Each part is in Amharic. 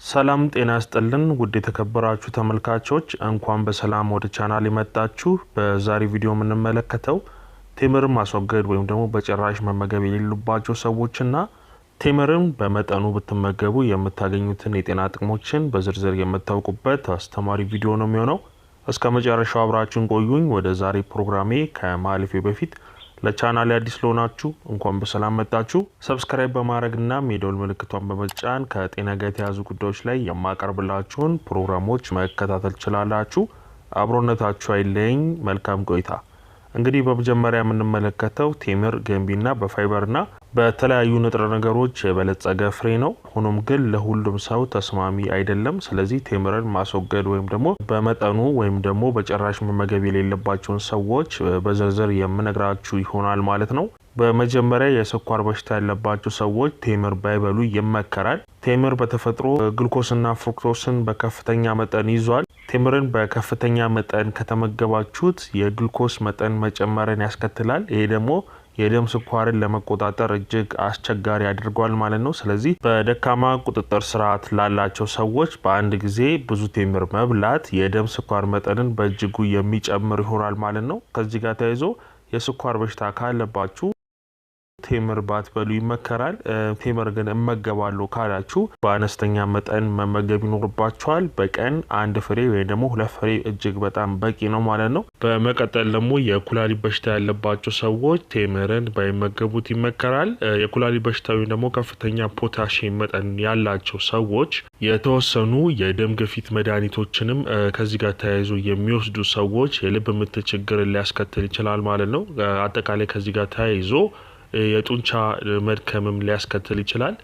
ሰላም ጤና ይስጥልን ውድ የተከበራችሁ ተመልካቾች፣ እንኳን በሰላም ወደ ቻናል የመጣችሁ። በዛሬ ቪዲዮ የምንመለከተው ቴምርን ማስወገድ ወይም ደግሞ በጭራሽ መመገብ የሌሉባቸው ሰዎችና ቴምርን በመጠኑ ብትመገቡ የምታገኙትን የጤና ጥቅሞችን በዝርዝር የምታውቁበት አስተማሪ ቪዲዮ ነው የሚሆነው። እስከ መጨረሻው አብራችሁን ቆዩኝ። ወደ ዛሬ ፕሮግራሜ ከማለፌ በፊት ለቻናል አዲስ ለሆናችሁ እንኳን በሰላም መጣችሁ። Subscribe በማድረግና የደወል ምልክቷን በመጫን ከጤና ጋር የተያዙ ጉዳዮች ላይ የማቀርብላችሁን ፕሮግራሞች መከታተል ትችላላችሁ። አብሮነታችሁ አይለየኝ። መልካም ቆይታ። እንግዲህ በመጀመሪያ የምንመለከተው ቴምር ገንቢና በፋይበርና በተለያዩ ንጥረ ነገሮች የበለጸገ ፍሬ ነው። ሆኖም ግን ለሁሉም ሰው ተስማሚ አይደለም። ስለዚህ ቴምርን ማስወገድ ወይም ደግሞ በመጠኑ ወይም ደግሞ በጭራሽ መመገብ የሌለባቸውን ሰዎች በዝርዝር የምነግራችሁ ይሆናል ማለት ነው። በመጀመሪያ የስኳር በሽታ ያለባቸው ሰዎች ቴምር ባይበሉ ይመከራል። ቴምር በተፈጥሮ ግሉኮስና fructose ን በከፍተኛ መጠን ይዟል። ቴምርን በከፍተኛ መጠን ከተመገባችሁት የግሉኮስ መጠን መጨመርን ያስከትላል። ይሄ ደግሞ የደም ስኳርን ለመቆጣጠር እጅግ አስቸጋሪ አድርጓል ማለት ነው። ስለዚህ በደካማ ቁጥጥር ስርዓት ላላቸው ሰዎች በአንድ ጊዜ ብዙ ቴምር መብላት የደም ስኳር መጠንን በእጅጉ የሚጨምር ይሆናል ማለት ነው። ከዚህ ጋር ተያይዞ የስኳር በሽታ ካለባችሁ ቴምር ባትበሉ ይመከራል። ቴምር ግን እመገባለሁ ካላችሁ በአነስተኛ መጠን መመገብ ይኖርባችኋል። በቀን አንድ ፍሬ ወይም ደግሞ ሁለት ፍሬ እጅግ በጣም በቂ ነው ማለት ነው። በመቀጠል ደግሞ የኩላሊት በሽታ ያለባቸው ሰዎች ቴምርን ባይመገቡት ይመከራል። የኩላሊት በሽታ ወይም ደግሞ ከፍተኛ ፖታሽየም መጠን ያላቸው ሰዎች፣ የተወሰኑ የደም ግፊት መድኃኒቶችንም ከዚህ ጋር ተያይዞ የሚወስዱ ሰዎች የልብ ምት ችግርን ሊያስከትል ይችላል ማለት ነው። አጠቃላይ ከዚህ ጋር ተያይዞ የጡንቻ መድከምም ሊያስከትል ይችላል።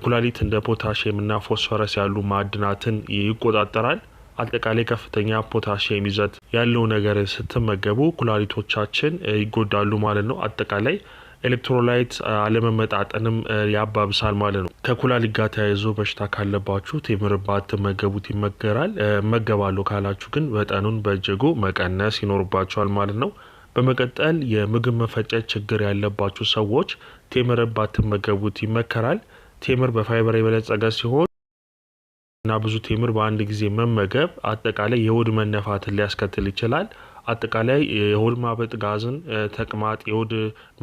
ኩላሊት እንደ ፖታሽየም እና ፎስፈረስ ያሉ ማዕድናትን ይቆጣጠራል። አጠቃላይ ከፍተኛ ፖታሽየም ይዘት ያለው ነገር ስትመገቡ ኩላሊቶቻችን ይጎዳሉ ማለት ነው። አጠቃላይ electrolyte አለመመጣጠንም ያባብሳል ማለት ነው። ከኩላሊት ጋር ተያይዞ በሽታ ካለባችሁ ቴምር ባትመገቡት ይመከራል። እመገባለሁ ካላችሁ ግን መጠኑን በእጅጉ መቀነስ ይኖርባችኋል ማለት ነው። በመቀጠል የምግብ መፈጨት ችግር ያለባችሁ ሰዎች ቴምርን ባትመገቡት ይመከራል። ቴምር በፋይበር የበለጸገ ሲሆን እና ብዙ ቴምር በአንድ ጊዜ መመገብ አጠቃላይ የሆድ መነፋትን ሊያስከትል ይችላል። አጠቃላይ የሆድ ማበጥ፣ ጋዝን፣ ተቅማጥ፣ የሆድ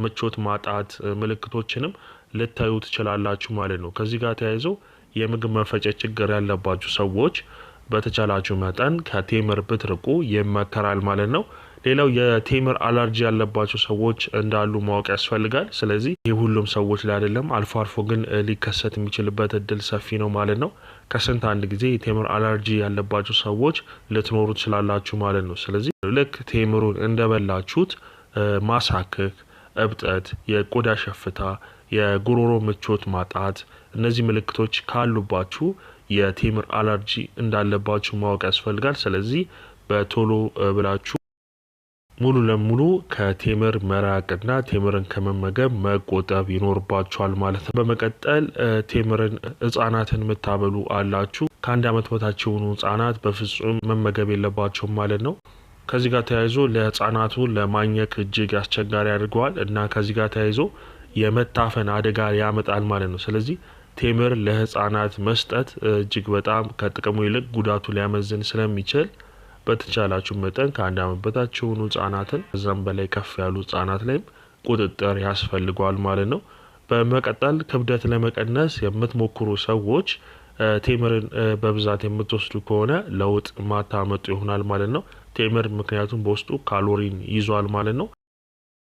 ምቾት ማጣት ምልክቶችንም ልታዩ ትችላላችሁ ማለት ነው። ከዚህ ጋር ተያይዞ የምግብ መፈጨት ችግር ያለባችሁ ሰዎች በተቻላችሁ መጠን ከቴምር ብትርቁ ይመከራል ማለት ነው። ሌላው የቴምር አለርጂ ያለባቸው ሰዎች እንዳሉ ማወቅ ያስፈልጋል። ስለዚህ ይህ ሁሉም ሰዎች ላይ አይደለም፣ አልፎ አልፎ ግን ሊከሰት የሚችልበት እድል ሰፊ ነው ማለት ነው። ከስንት አንድ ጊዜ የቴምር አለርጂ ያለባቸው ሰዎች ልትኖሩ ትችላላችሁ ማለት ነው። ስለዚህ ልክ ቴምሩን እንደበላችሁት ማሳከክ፣ እብጠት፣ የቆዳ ሸፍታ፣ የጉሮሮ ምቾት ማጣት እነዚህ ምልክቶች ካሉባችሁ የቴምር አለርጂ እንዳለባችሁ ማወቅ ያስፈልጋል። ስለዚህ በቶሎ ብላችሁ ሙሉ ለሙሉ ከቴምር መራቅና ቴምርን ከመመገብ መቆጠብ ይኖርባችኋል ማለት ነው። በመቀጠል ቴምርን ህጻናትን የምታበሉ አላችሁ። ከ1 ዓመት በታች የሆኑ ህጻናት በፍጹም መመገብ የለባቸውም ማለት ነው። ከዚህ ጋር ተያይዞ ለህጻናቱ ለማኘክ እጅግ አስቸጋሪ አድርገዋል እና ከዚህ ጋር ተያይዞ የመታፈን አደጋ ያመጣል ማለት ነው። ስለዚህ ቴምር ለህጻናት መስጠት እጅግ በጣም ከጥቅሙ ይልቅ ጉዳቱ ሊያመዝን ስለሚችል በተቻላችሁ መጠን ከ1 ዓመት በታች የሆኑ ህጻናትን ከዛም በላይ ከፍ ያሉ ህጻናት ላይም ቁጥጥር ያስፈልገዋል ማለት ነው። በመቀጠል ክብደት ለመቀነስ የምትሞክሩ ሰዎች ቴምርን በብዛት የምትወስዱ ከሆነ ለውጥ ማታመጡ ይሆናል ማለት ነው። ቴምር ምክንያቱም በውስጡ ካሎሪን ይዟል ማለት ነው።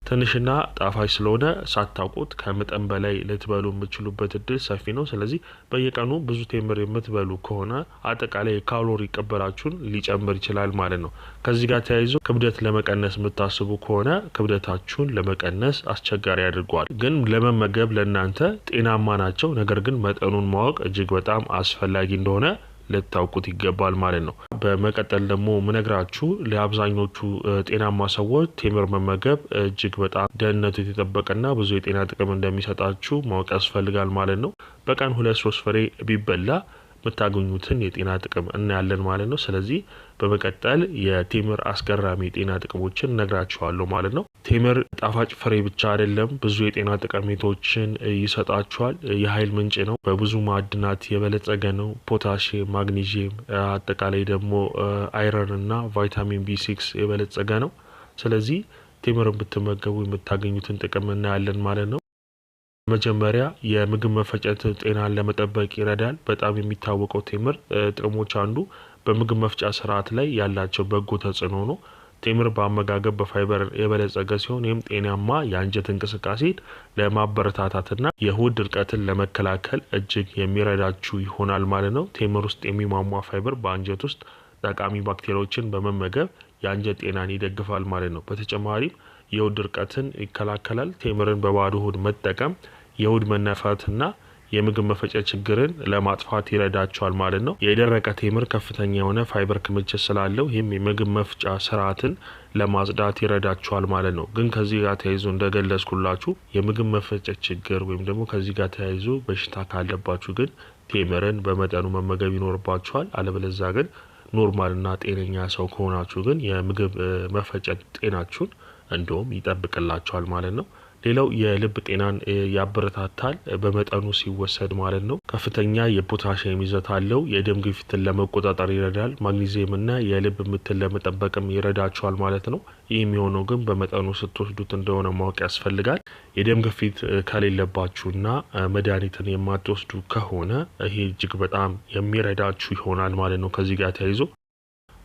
ትንሽና ጣፋጭ ስለሆነ ሳታውቁት ከመጠን በላይ ልትበሉ የምትችሉበት እድል ሰፊ ነው። ስለዚህ በየቀኑ ብዙ ቴምር የምትበሉ ከሆነ አጠቃላይ የካሎሪ ቅበላችሁን ሊጨምር ይችላል ማለት ነው። ከዚህ ጋር ተያይዞ ክብደት ለመቀነስ የምታስቡ ከሆነ ክብደታችሁን ለመቀነስ አስቸጋሪ ያደርገዋል። ግን ለመመገብ ለእናንተ ጤናማ ናቸው። ነገር ግን መጠኑን ማወቅ እጅግ በጣም አስፈላጊ እንደሆነ ልታውቁት ይገባል ማለት ነው። በመቀጠል ደግሞ ምነግራችሁ ለአብዛኞቹ ጤናማ ሰዎች ቴምር መመገብ እጅግ በጣም ደህንነቱ የተጠበቀና ብዙ የጤና ጥቅም እንደሚሰጣችሁ ማወቅ ያስፈልጋል ማለት ነው። በቀን ሁለት ሶስት ፍሬ ቢበላ የምታገኙትን የጤና ጥቅም እናያለን ማለት ነው። ስለዚህ በመቀጠል የቴምር አስገራሚ የጤና ጥቅሞችን እነግራችኋለሁ ማለት ነው። ቴምር ጣፋጭ ፍሬ ብቻ አይደለም፣ ብዙ የጤና ጠቀሜታዎችን ይሰጣችኋል። የኃይል ምንጭ ነው። በብዙ ማዕድናት የበለጸገ ነው። ፖታሽየም፣ ማግኒዥየም፣ አጠቃላይ ደግሞ iron እና ቫይታሚን B6 የበለጸገ ነው። ስለዚህ ቴምርን ብትመገቡ የምታገኙትን ጥቅም እናያለን ማለት ነው። መጀመሪያ የምግብ መፈጨት ጤናን ለመጠበቅ ይረዳል። በጣም የሚታወቀው ቴምር ጥቅሞች አንዱ በምግብ መፍጫ ስርዓት ላይ ያላቸው በጎ ተጽዕኖ ነው። ቴምር በአመጋገብ በፋይበር የበለጸገ ሲሆን ይህም ጤናማ የአንጀት እንቅስቃሴን ለማበረታታትና የሆድ ድርቀትን ለመከላከል እጅግ የሚረዳችሁ ይሆናል ማለት ነው። ቴምር ውስጥ የሚሟሟ ፋይበር በአንጀት ውስጥ ጠቃሚ ባክቴሪያዎችን በመመገብ የአንጀት ጤናን ይደግፋል ማለት ነው። በተጨማሪም የሆድ ድርቀትን ይከላከላል። ቴምርን በባዶ ሆድ መጠቀም የሆድ መነፋትና የምግብ መፈጨት ችግርን ለማጥፋት ይረዳቸዋል ማለት ነው። የደረቀ ቴምር ከፍተኛ የሆነ ፋይበር ክምችት ስላለው ይህም የምግብ መፍጫ ስርዓትን ለማጽዳት ይረዳቸዋል ማለት ነው። ግን ከዚህ ጋር ተያይዞ እንደገለጽኩላችሁ የምግብ መፈጨት ችግር ወይም ደግሞ ከዚህ ጋር ተያይዞ በሽታ ካለባችሁ ግን ቴምርን በመጠኑ መመገብ ይኖርባችኋል። አለበለዛ ግን normal ና ጤነኛ ሰው ከሆናችሁ ግን የምግብ መፈጨት ጤናችሁን እንደውም ይጠብቅላችኋል ማለት ነው። ሌላው የልብ ጤናን ያበረታታል በመጠኑ ሲወሰድ ማለት ነው። ከፍተኛ የፖታሽየም ይዘት አለው። የደም ግፊትን ለመቆጣጠር ይረዳል። ማግኒዚየምና የልብ ምትን ለመጠበቅም ይረዳቸዋል ማለት ነው። ይህ የሚሆነው ግን በመጠኑ ስትወስዱት እንደሆነ ማወቅ ያስፈልጋል። የደም ግፊት ከሌለባችሁና መድኃኒትን የማትወስዱ ከሆነ ይሄ እጅግ በጣም የሚረዳችሁ ይሆናል ማለት ነው። ከዚህ ጋር ተያይዞ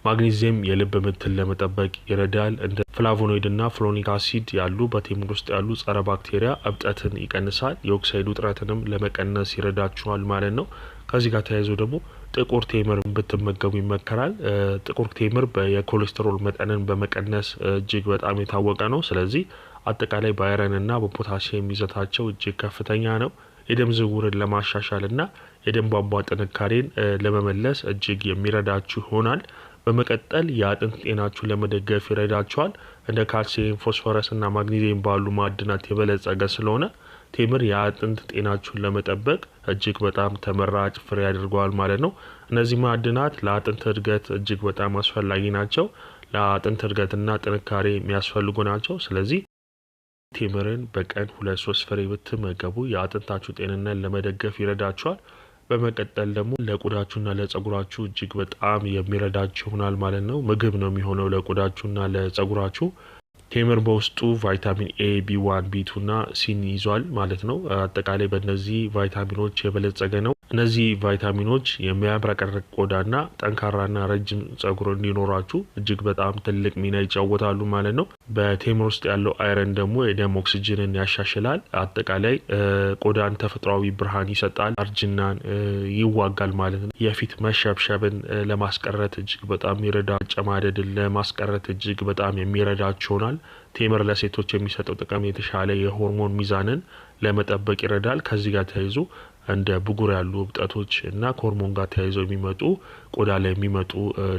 ማግኒዚየም የልብ ምትን ለመጠበቅ ይረዳል። እንደ flavonoid እና phenolic acid ያሉ በቴምር ውስጥ ያሉ ጸረ ባክቴሪያ እብጠትን ይቀንሳል። የኦክሳይድ ውጥረትንም ለመቀነስ ይረዳችኋል ማለት ነው። ከዚህ ጋር ተያይዞ ደግሞ ጥቁር ቴምር ብትመገቡ ይመከራል። ጥቁር ቴምር የኮሌስትሮል መጠንን በመቀነስ እጅግ በጣም የታወቀ ነው። ስለዚህ አጠቃላይ በ iron እና በፖታሲየም ይዘታቸው እጅግ ከፍተኛ ነው። የደም ዝውውርን ለማሻሻል እና የደም ቧንቧ ጥንካሬን ለመመለስ እጅግ የሚረዳችሁ ይሆናል። በመቀጠል የአጥንት ጤናችሁን ለመደገፍ ይረዳችኋል። እንደ ካልሲየም፣ ፎስፈረስ እና ማግኒዚየም ባሉ ማዕድናት የበለጸገ ስለሆነ ቴምር የአጥንት ጤናችሁን ለመጠበቅ እጅግ በጣም ተመራጭ ፍሬ ያደርገዋል ማለት ነው። እነዚህ ማዕድናት ለአጥንት እድገት እጅግ በጣም አስፈላጊ ናቸው። ለአጥንት እድገትና ጥንካሬ የሚያስፈልጉ ናቸው። ስለዚህ ቴምርን በቀን 2-3 ፍሬ ብትመገቡ የአጥንታችሁ ጤንነት ለመደገፍ ይረዳችኋል። በመቀጠል ደግሞ ለቆዳችሁና ለጸጉራችሁ እጅግ በጣም የሚረዳችሁ ይሆናል ማለት ነው። ምግብ ነው የሚሆነው ለቆዳችሁና ለጸጉራችሁ። ቴምር በውስጡ ቫይታሚን ኤ፣ B1፣ B2 እና C ን ይዟል ማለት ነው። አጠቃላይ በእነዚህ ቫይታሚኖች የበለጸገ ነው። እነዚህ ቫይታሚኖች የሚያብረቀርቅ ቆዳና ጠንካራና ረጅም ጸጉር እንዲኖራችሁ እጅግ በጣም ትልቅ ሚና ይጫወታሉ ማለት ነው። በቴምር ውስጥ ያለው iron ደግሞ የደም ኦክሲጅንን ያሻሽላል። አጠቃላይ ቆዳን ተፈጥሯዊ ብርሃን ይሰጣል፣ እርጅናን ይዋጋል ማለት ነው። የፊት መሸብሸብን ለማስቀረት እጅግ በጣም ይረዳ፣ ጨማደድን ለማስቀረት እጅግ በጣም የሚረዳችሁ ይሆናል። ቴምር ለሴቶች የሚሰጠው ጥቅም የተሻለ የሆርሞን ሚዛንን ለመጠበቅ ይረዳል። ከዚህ ጋር ተያይዞ እንደ ብጉር ያሉ እብጠቶች እና ከሆርሞን ጋር ተያይዘው የሚመጡ ቆዳ ላይ የሚመጡ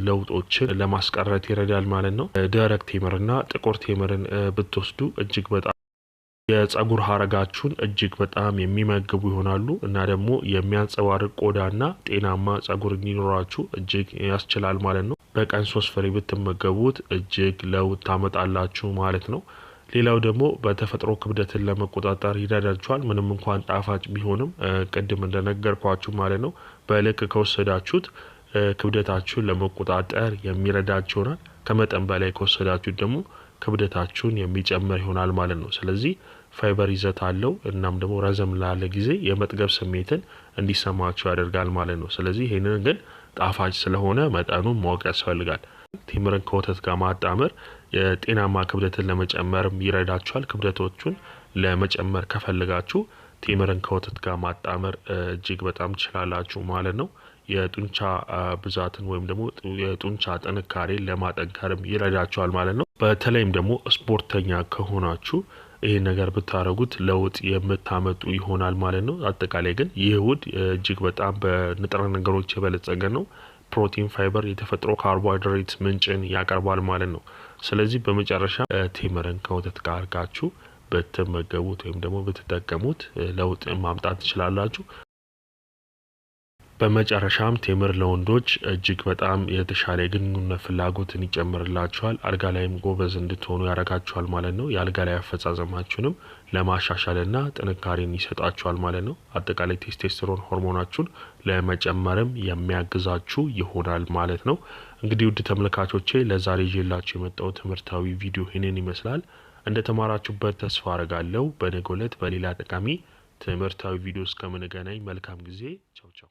ለውጦችን ለማስቀረት ይረዳል ማለት ነው። ደረቅ ቴምርና ጥቁር ቴምርን ብትወስዱ እጅግ በጣም የጸጉር ሀረጋችሁን እጅግ በጣም የሚመግቡ ይሆናሉ እና ደግሞ የሚያንጸባርቅ ቆዳና ጤናማ ጸጉር እንዲኖራችሁ እጅግ ያስችላል ማለት ነው። በቀን 3 ፍሬ ብትመገቡት እጅግ ለውጥ ታመጣላችሁ ማለት ነው። ሌላው ደግሞ በተፈጥሮ ክብደትን ለመቆጣጠር ይረዳችኋል። ምንም እንኳን ጣፋጭ ቢሆንም ቅድም እንደነገርኳችሁ ማለት ነው፣ በልክ ከወሰዳችሁት ክብደታችሁን ለመቆጣጠር የሚረዳችሁ ይሆናል። ከመጠን በላይ ከወሰዳችሁት ደግሞ ክብደታችሁን የሚጨምር ይሆናል ማለት ነው። ስለዚህ ፋይበር ይዘት አለው፣ እናም ደግሞ ረዘም ላለ ጊዜ የመጥገብ ስሜትን እንዲሰማችሁ ያደርጋል ማለት ነው። ስለዚህ ይህንን ግን ጣፋጭ ስለሆነ መጠኑን ማወቅ ያስፈልጋል። ቴምርን ከወተት ጋር ማጣመር የጤናማ ክብደትን ለመጨመርም ይረዳችኋል። ክብደቶቹን ለመጨመር ከፈለጋችሁ ቴምርን ከወተት ጋር ማጣመር እጅግ በጣም ትችላላችሁ ማለት ነው። የጡንቻ ብዛትን ወይም ደግሞ የጡንቻ ጥንካሬን ለማጠንከርም ይረዳችኋል ማለት ነው። በተለይም ደግሞ ስፖርተኛ ከሆናችሁ ይህን ነገር ብታደርጉት ለውጥ የምታመጡ ይሆናል ማለት ነው። አጠቃላይ ግን ይህ ውህድ እጅግ በጣም በንጥረ ነገሮች የበለጸገ ነው። ፕሮቲን፣ ፋይበር፣ የተፈጥሮ ካርቦሃይድሬት ምንጭን ያቀርባል ማለት ነው። ስለዚህ በመጨረሻ ቴምርን ከወተት ጋር አድርጋችሁ ብትመገቡት ወይም ደግሞ ብትጠቀሙት ለውጥ ማምጣት ትችላላችሁ። በመጨረሻም ቴምር ለወንዶች እጅግ በጣም የተሻለ የግንኙነት ፍላጎትን ይጨምርላችኋል። አልጋ ላይም ጎበዝ እንድትሆኑ ያደርጋችኋል ማለት ነው። የአልጋ ላይ አፈጻጸማችሁንም ለማሻሻልና ጥንካሬን ይሰጣችኋል ማለት ነው። አጠቃላይ ቴስቴስትሮን ሆርሞናችሁን ለመጨመርም የሚያግዛችሁ ይሆናል ማለት ነው። እንግዲህ ውድ ተመልካቾቼ ለዛሬ ይዤላችሁ የመጣው ትምህርታዊ ቪዲዮ ይህንን ይመስላል። እንደተማራችሁበት ተስፋ አረጋለሁ። በነገው ዕለት በሌላ ጠቃሚ ትምህርታዊ ቪዲዮ እስከምንገናኝ መልካም ጊዜ። ቻው ቻው።